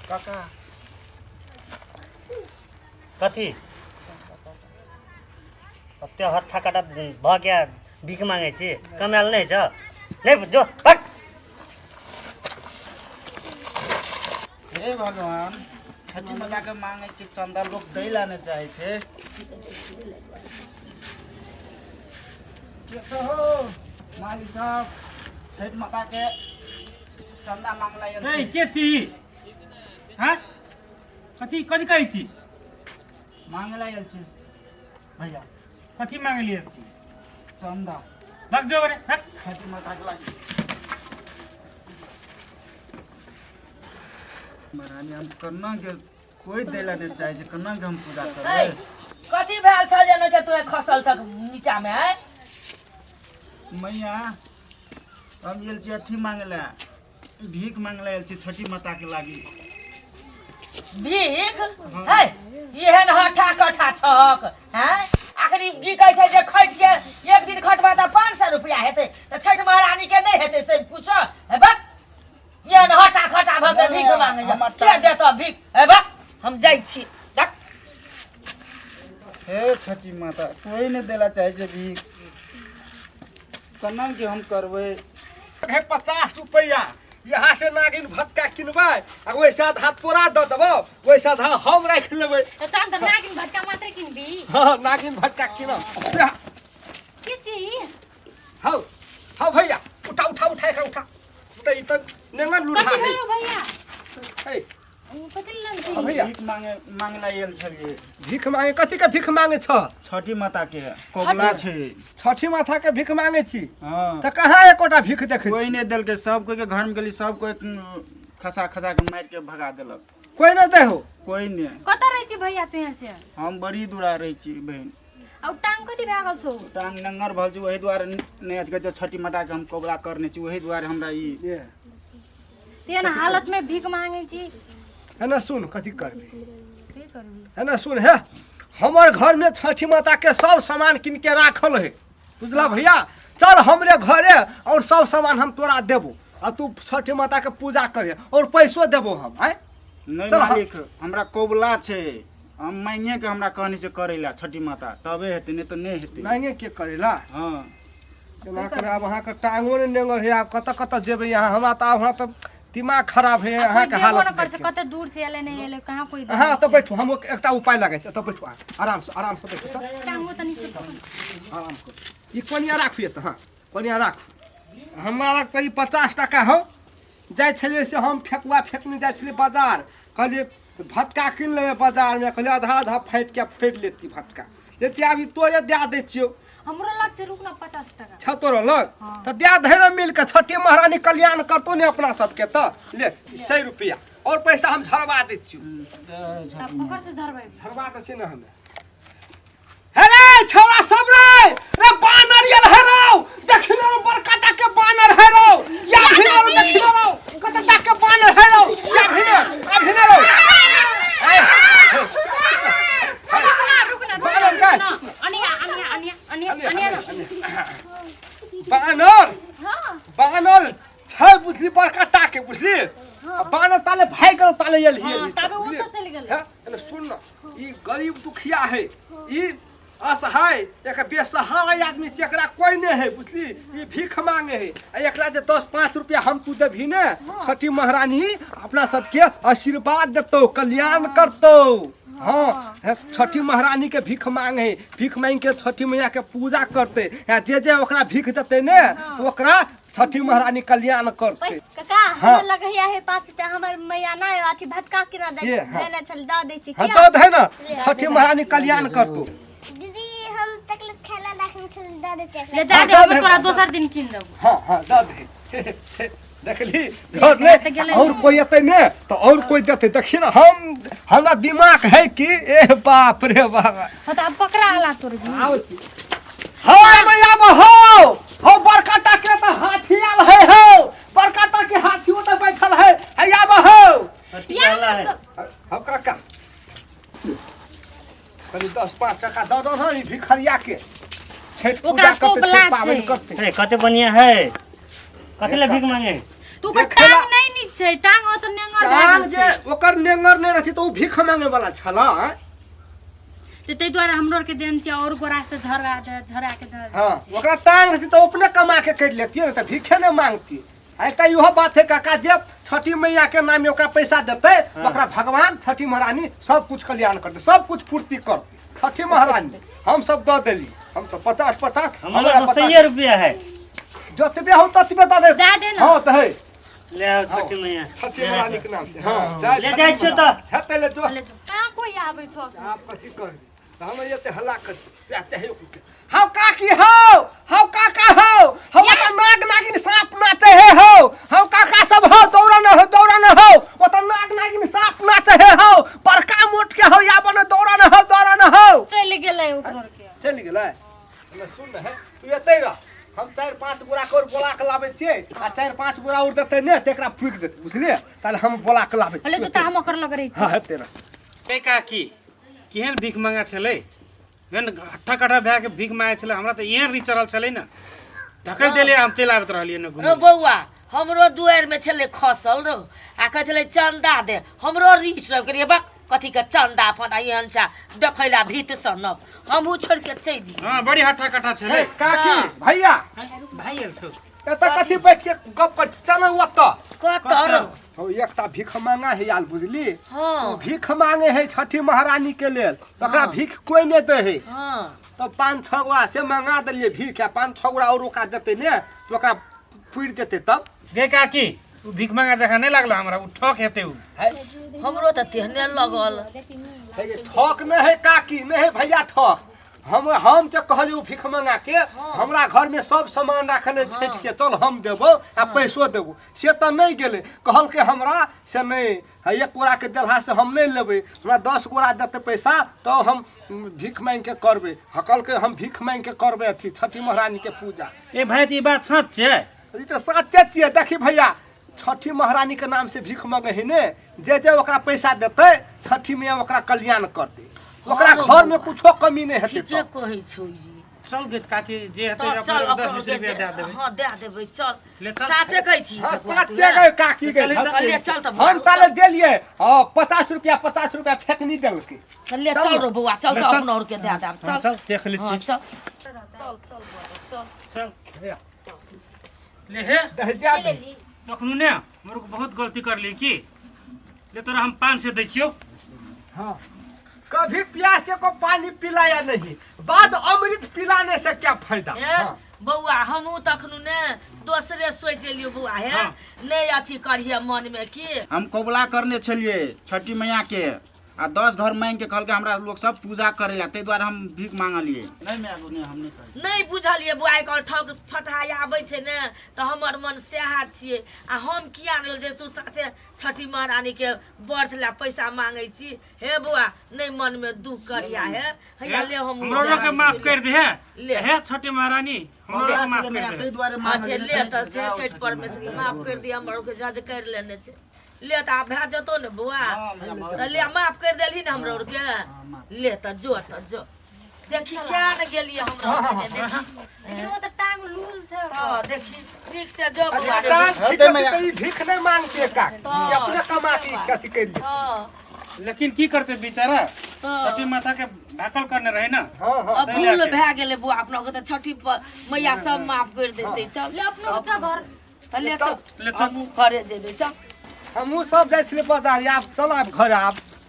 काका। कथी ओते हत्था काटा भऽ के भीख मांगै छी, कमायल नहि छ? नहि जो हट। हे भगवान, छठी माता के मांगे छै चंदा, लोग दै ला नहि चाहे छै। के तो हो मालिक साहब, छठ माता के चंदा मांगला आयल ए छी। के छी? हाँ, कथी कथी कहै छी? मांगला आयल छी भैया। कथी मांगे लिए छी? चंदा। भाग जो रे, भाग। छठी माता के लागी। महारानी, हम केना के कोई दै ला नहि चाहे छै, केना के हम पूजा है करबै? कथी भेल छ जेना के तू खसल छ नीचा में है? मैया, हम आयल छी अथी मांगे ला, भीख मांगे ला आयल छी छठी माता के लागी। भीख? हाँ। है एहन हठा कठा छक हैं? आखिरी की कहै छै जे खटि के एक दिन खटबा तऽ 500 रुपया हेतै तऽ छठि महारानी के नहि हेतै से पूछ। हे बा, एहन हटा खटा भऽ के भीख मांगे हमर के देतऽ भीख? हे बा, हम जाइ छी। धक। हे छठी माता, कोई नहि देला चाहे छै भीख, केना के हम करबै? हे 50 रुपया, यहाँ से नागिन भटका किनबै आ वैसे आधा तोरा दऽ देबौ, वैसे आधा हम राखि लेबै। तऽ तहन तऽ नागिन भटका मात्रे किनबी? हाँ, नागिन भटका किनब। के छी? हौ हौ भैया, उठा उठा उठा, एकरा उठा उठा, ई तऽ नेंगर लूढ़ा कथी है। भेलो भैया? हे। कथी लेल छी? हाँ भैया। भीख मांगे मांगला आयल छलियै। भीख मांगे? कथी के भीख मांगे छ? छठी माता के कोबला छै। छठी माता के भीख मांगे छी? हाँ। तऽ कहाँ एकोटा भीख देखै? कोई नहि देलकै। सब कोई के घर में गेली, सब कोई खसा खसा के मारि के भगा देलक। कोई नहि दै हो? कोई नहि। कतऽ रहै छी भैया तू यहाँ से? हम बड़ी दूरा रहै छी बहिन। आ टांग कथी भए गेल छौ? टांग नंगर भल छै, ओहि दुआरे नहि अथी कहै छै। छठी माता के हम कोबला करने छी, ओहि दुआरे हमरा ई ये। तेहन हालत में भीख मांगे छी? है ना, सुन, कथी करबी? की करबी? है ना, सुन, हे हमर घर में छठी माता के सब सामान किन के राखल है, बुझला भैया? चल हमरे घरे और सब सामान हम तोरा देबो आ तू छठी माता के पूजा करे और पैसो देबो हम आय। नहि चल, हम- मालिक, हमरा कोबला छै, हम मांगे के हमरा कहने छै करै ला छठी माता, तबे हेतै, नहि तऽ नहि हेतै। मांगे के करेला? हाँ। केना करबै आब? अहाँके टांगो नहि नेंगर है, आब कतऽ कतऽ जेबै अहाँ? हमरा तऽ आब, हमरा तऽ दिमाग खराब है आ कोई अहाँके देबो हालत न कर छै, देख के। कते दूर से एले, नहि एले, कहाँ कोई अहाँ देबै एतऽ छै। बैठू, हम एकटा उपाय लगै छी। एतऽ बैठू अहाँ, आरामसँ आरामसँ बैठू तऽ। टांगो तऽ नीचे पकड़। आराम करू, ई कोनिया राखू एतऽ। हाँ, कोनिया राखू। हमरा लग तऽ ई 50 टाका हौ। जाइ छलियै से हम फेकुआ फेकने जाइ छलियै बाजार, कहलियै भटका कीन लेबै बाजारमे, कहलियै आधा आधा फाटि के फोड़ि लेती भटका लेती। आब ई तोरे दए दै छियौ। हमरो लग छै, रुक ना, 50 टका छौ तोरो लग? हाँ। तऽ दए दे ने, मिल के छठी महारानी कल्याण करतो ने अपना सबके। तऽ ले ई 100 रुपया और पैसा हम झरबा दै छियौ। तब पकड़ से झरबै। झरबा दै छियै ने हमे। हे रे छौड़ा सब रे, रे बानर यल हे रौ, देखिन रौ, बड़का टा के बानर हे रौ, या भिन रौ, देखिन रौ, कत टा के बानर हे रौ, या भिन आ भिन रौ। ए, रुक ना, रुक ना, रुक ना। बानर रुक का? ना, अनिया अनिया अनिया अनिया अनिया ना। बानर। हाँ। बानर छै बुझली, बड़का टा के बुझली। आ बानर ताले भागि गेल, ताले एल ही। हाँ, ताबे ओ तो चलि गेल। हे एने सुन न, ई गरीब दुखिया है, ई असहाय एक बेसहारा आदमी छै, एकरा कोई नहीं है बुझली। ई भीख मांगे है आ एकरा जे 10 5 रुपया हम तू देबही ने, छठी महारानी अपना सबके आशीर्वाद देतौ, कल्याण करतौ। हाँ, हे, छठी महारानी के भीख मांगे है, भीख मांग के छठी मैया के पूजा करते आ जे जे ओकरा भीख देते ने, ओकरा छठी महारानी कल्याण करते। काका। हाँ। हमरा लगैया है 5 रुपया हमर मैया ना अथी भटका के ना दे ये, हाँ। देने छल, दऽ दै छी। हाँ। किया? दऽ दे ना। ले, छठी महारानी कल्याण करतौ। दीदी, हम चॉकलेट खेला राखने छल, दऽ देते। ले, दे हाँ, दे। दऽ हम दे। तोरा दोसर दिन कीन देबो। हाँ हाँ, दऽ दे। देखली झोर ने। तऽ गेलै। और कोई एतै ने तऽ और कोई देतै। देखी ना, हम हमरा दिमाग है कि ए बाप रे बाप। हाँ, तऽ आब ककरा आला तोर भी? आबै छी। हौ रे मैया, हौ हौ, बड़का टा के तऽ हाथी आयल है, हौ बड़का टा के हाथी ओतऽ बैठल है, है आब हौ। कथी या कहला है? हौ काका, कनि 10 5 टका दऽ दऽ ने ई भिखरिया के, छठि पूजा ओकरा करतै, कोबला छठि पाबनि छै। करतै। ए, कते बढ़िया है, कथी ले भीख मांगे? तू ओकर देखेला- टांग नहीं नीक छै टांग ओत नेंगर भए टांग गेल जे छै। ओकर नेंगर नहि रहती तऽ ओ भीख मांगे वाला छला आँय? तऽ ताहि दुआरे हमरो आरके देन छै और गोरा से झरा दे झरा के दे हाँ ओकरा टांग रहती तऽ अपने कमा के कर लेती ने तऽ भीखे नहि मांगती आ एकटा इहो बात है काका जे छठी मैया के नाम ओकरा पैसा देतै ओकरा भगवान छठी महारानी सब कुछ कल्याण करतै सब कुछ पूर्ति करतै छठी महारानी हम सब दऽ देली हम सब 50 50 हमरा तो सही रुपया है जतबे हो ततबे दऽ दे दए दे ना। हाँ तऽ है ले आओ छठी मैया छठी महारानी के नाम से हाँ जय ले छठी जाइ छियौ महारानी। तऽ। हेतै ले जो ले जो कहाँ कोई आबै छौ आप कथी करबी तऽ हम एते हल्ला कर चाहे हौ काकी हौ हौ काका हौ हौ ओतऽ नाग नागिन साँप नाचे हे हौ हौ काका सब हौ दौड़ा न हौ दौड़ा न हौ ओतऽ नाग नागिन साँप नाचे हे हौ बड़का मोट के हौ या बन दौड़ा न हौ दौड़ा न हौ चलि गेलै ओकरो आरके चलि गेलै हमरा सुन ने हे तू एतै रह हम 4-5 गोरा के और बोला के लाबै छियै आ 4-5 गोरा और देतै ने तऽ एकरा फुकि जेतै बुझलियै ताले हम बोला के लाबै ले जो तऽ हम ओकर लग रहै छी हाँ हेतै रह ए काकी केहन भीख मांगा छलै मेन हट्ठा कट्ठा भए के भीख मांगे छलै हमरा तऽ एहन रीच चढ़ल छलै ने धकेल देलियै हम चलि आबैत रहलियै ने रौ घुमै बौआ हमरो दुआरिमे छलै खसल रौ आ कहै छलै चन्दा दे हमरो रीस रौ करिए बक कथी के चन्दा फंदा एहन छै देखै ला भीत सनक हमहूँ छोड़ि के चलि गेली। हँ बड़ी हट्ठा कट्ठा छलै हे काकी भैया भाइ आयल छौ एतऽ कथी बैठ के गप कर चल ओतऽ कतऽ रौ हौ एकटा भीख मांगा है आयल बुझली हँ ओ भीख मांगे है छठी महारानी के लेल तकरा भीख कोई नहीं दे है हँ तो 5-6 गोरा से मंगा देलिए भीख आ 5-6 गोरा और ओकरा देते ने तो ओकरा पुरि जेतै तब गे काकी ओ भीख मांगा जकाँ नहि लागल हमरा ओ ठक हेतै ओ हमरो तऽ तेहने लगल हे गे, ठक नहि है काकी नहि है भैया ठक हम जे कहलियै ओ भीख मंगा के हमरा घर में सब सामान राखल है छठि के चल हम देबो आ पैसो देबो से तऽ नहि गेलै कहलकै हमरा से नहि है एक गोरा के देलहा से हम नहि लेबै हमरा 10 गोरा देतै पैसा तब हम भीख मांगि के करबै कहलकै हम भीख मांगि के करबै अथी छठी महारानी के पूजा ए भाइ तऽ ई बात सच छै ई तऽ सच्चे छियै देखी भैया छठी महारानी के नाम से भीख मंगे है ने जे जे ओकरा पैसा देतै छठी मैया ओकरा कल्याण करतै ओकरा हँ, घर में कुछो कमी नहि हेतै ठीके तब। कहै छौ जी चल गे काकी जे हेतै तऽ चल अपना अपनो 10-20 रुपया दए देबै हँ दए देबै चल ले चल। साचे कहै छी हाँ बौआ तू, सच्चे गए काकी गए चल ले चल तऽ हम ताले देलिए हाँ 50 रुपया 50 रुपया फेंकनी देलकै चल ले चल रो बौआ चल ले तऽ चल। अपनो आरके दए देब हाँ, चल चल देख लै हँ छी चल चल चल बौआ चल चल ले हे दे दे तखनु ने हमरो को बहुत गलती कर ली की ले तोरा हम 500 दै छियौ हाँ कभी प्यासे को पानी पिलाया नहीं बाद अमृत पिलाने से क्या फायदा हे हाँ। बौआ हमहूँ तखनु ने दोसरे सोचि लेलियौ बौआ हे हाँ। नहि अथी करिहे मनमे की हम कबुला करने छलियै छठी मैया के आ 10 घर मांगि के कहलकै हमरा लोग सब पूजा करे ला ताहि दुआरे हम भीख मांगलियै नहीं माय नहीं हम नहीं करबै नहि बुझलियै बौआ एकर ठक फटहा आबै छै ने तऽ हमर मन सएह छियै आ हम किया नहि जे तू साथे छठी महारानीके व्रत लए पैसा मांगै छी हे बौआ नहि मनमे दुख करिया हे हैया ले हम हमरो लोग के माफ कर दे हे ले। हे छठी महारानी हमरो लोग के माफ कर दे ताहि दुआरे हाँ छै मांगलियै ले तऽ छै छठि परमेश्वरी माफ कर दिया हमरो के जज कर लेने छै ले तऽ आब भए जेतौ ने बौआ तऽ ले माफ कर देलही ने हमरो आरके ले तऽ जो तऽ जो देखी क्या ने गेलियै हमरा आरके जे देखी लेकिन ओ तऽ टांग लूल छै ओकर। हँ देखी नीक से जो बौआ टांग हेतै छिटत मैया। तऽ ई भीख नहि मांगते काकी तऽ। ई अपने कमा के ई कथी कैलियै हँ लेकिन की करते बेचारा तऽ छठी माता के भाकल करने रहे ना हाँ हाँ अब भूल भए गेलै बौआ अपना के तऽ छठी मैया सब माफ कर देतै चल ले अपनो बच्चा घर तऽ ले चल ले चल। हमहूँ घरे जेबै चल हमहूँ सब जाइ छलियै बाजार आब चल आब घर आब